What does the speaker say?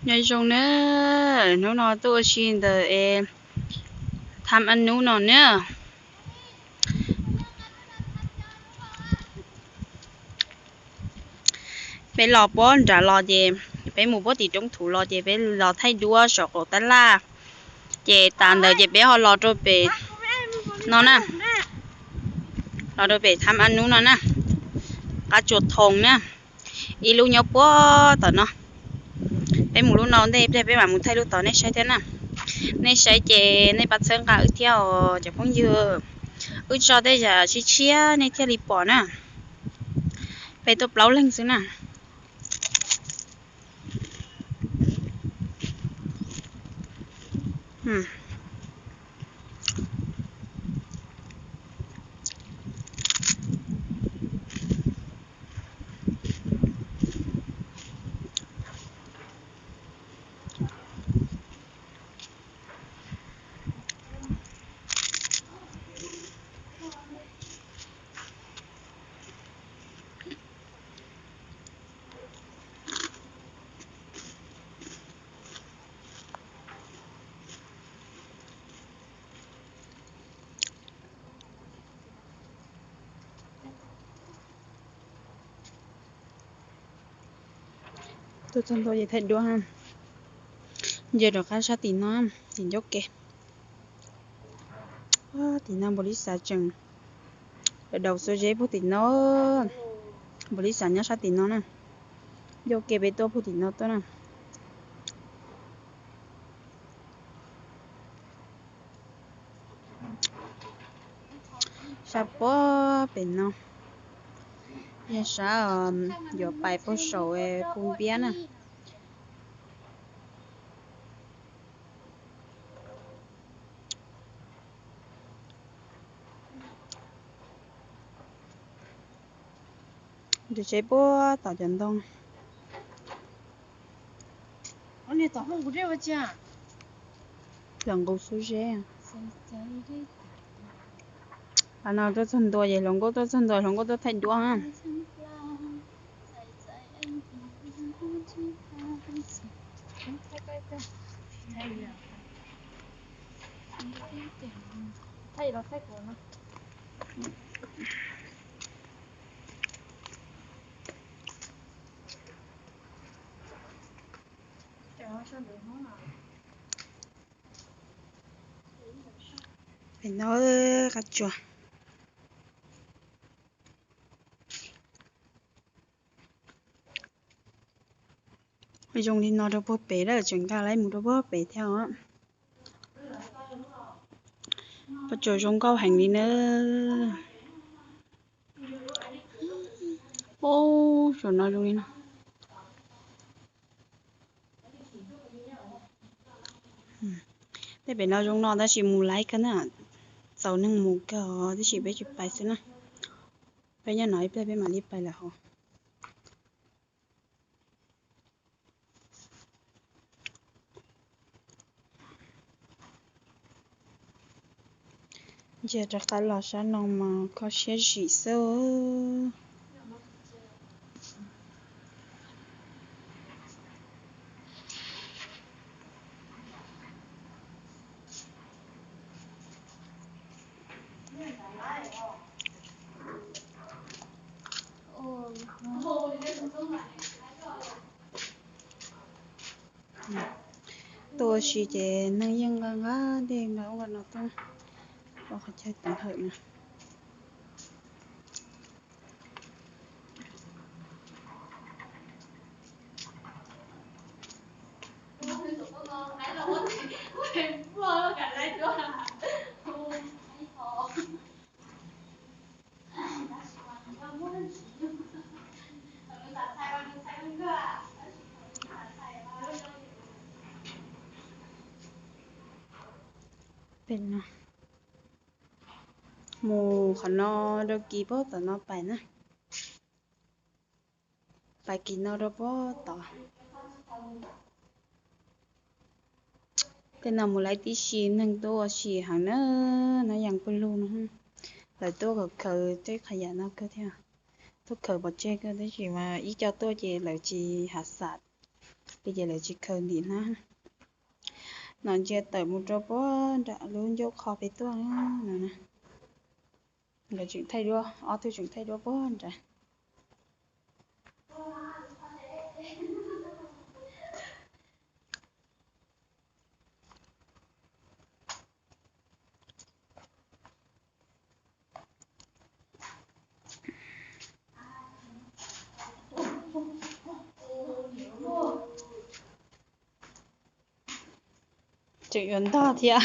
Nyob zoo na, hnub no tuaj ua si ntawm es tham a nub no na. Peb los puag nram los ces peb mus puag tim roob thuv los ces peb los thaij duab saum qaum tab laj. Ces tas ntawd ces peb ho los rau pem no na, los rau pem tham a nub no na, qab tsuas thoo na, ib lub nyob puag tom no. Peb mus lub no ntej pliag peb mam mus thaij lub tod nej saib thiab na. Nej saib ces nej pab txhawb nqa wb thiab os cov phooj ywg. Wb tso tej yam tshiab tshiab nej thiaj li pom na. Peb tuaj plaub leeg xwb na. Tuaj txog ntua ces thaij duab ha. Ntsia rov qab sab tim no, tim ncauj ke. Tim no npau lis xav tseem daus xuab zeb puag tim no. Npau lis xav nyob sab tim no na. Ncauj ke peb tuaj puag tim no tuaj na. Sab puag pem no yog sab yuav pais puag saum Phu Npiab na. Nws tsev puag tom cov ntoo. Hluas nqus xuab zeb. Qhov no tuaj txog ntua ces hluas nkauj tuaj txog ntua, hluas nkauj tuaj thaij duab. Pem no qab tsuas. Zoo li no rau puag pem lawm, tseem nkag lawm mus rau puag pem thiab os. Qab tsuas zoo nkauj heev li na. Ub, saum no zoo li no. Tej pem no zoo no tab sis mus laiv kawg na, txaus neeg mus kawg os, tab sis peb tsis pais xwb na. Peb nyob no ib pliag peb mam li pais lawm hos. Ntsia rov qab los sab no mas kho siab zim xwb. Tuaj ua si ces neeg yeej nqa nqa dej nqa ub nqa no tuaj ua qhov chaw teev hawm na. Pem no mus qhov no rau kis puag tom no pais na. Pais kis no rau puag tod. Tej no mus laiv tib si neeg tuaj ua si heev na, no yeej pawg lug no. Lawv tuaj khaws khaws tej qhov yam no kawg thiab, tuaj khaws pov tseg kawg tab sis mas ib co tuaj ces lawv tsis hav xam Peb ces lawv tsis khaws ntim hnab. No ntsia tawm mus rau puag nram lub ncauj qhov peb tuaj no na. Nkawd tseem thaij duab, ob tug tseem thaij duab puag nrad. Tseem yuav ntog thiab.